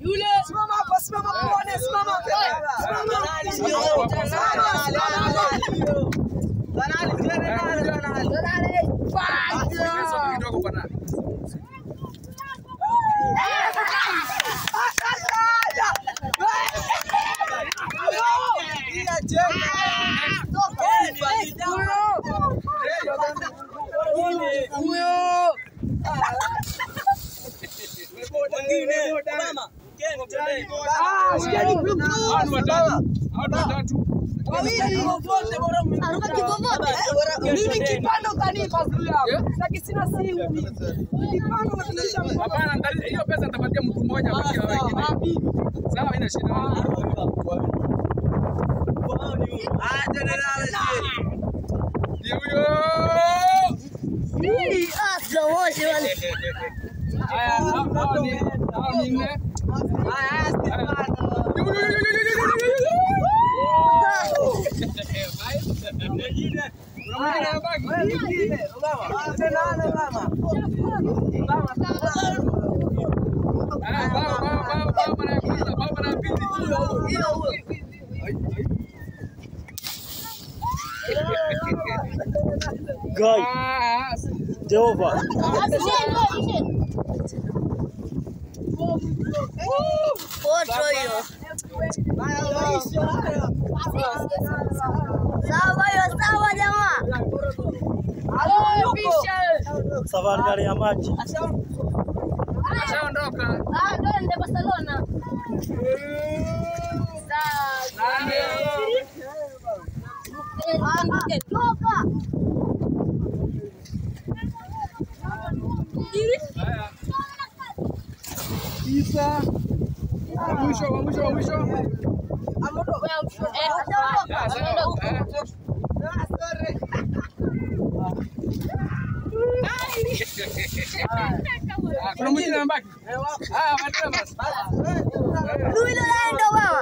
Yule. Simama hapa, simama muone, simama. Mimi kipando utanipa yangu. Sasa sina simu mimi. Kipando unanilisha mkono. Hapana, hiyo pesa nitapatia mtu mmoja apatie wengine. Sawa, haina shida. Ndio huyo. Haya, hao ni nne. Guy, Jehovah. Sawa jamaa. Safari gari ya maji. Ashaondoka. Ah, ndio Barcelona. Toka. Tisa. Mwisho. Kuna mwingine anabaki? Ah, basi. Luilo laendo baba.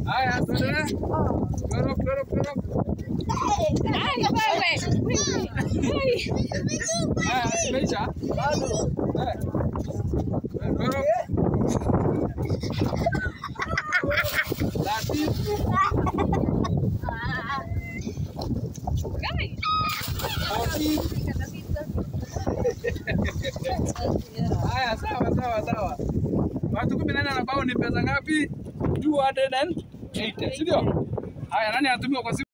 Haya, tuendelee. Kloro. Haya, imeisha? Bado. Kloro. Haya, sawa. Watu 18 na bao ni pesa ngapi? 280, si ndio? Haya, nani anatumiwa kwa simu?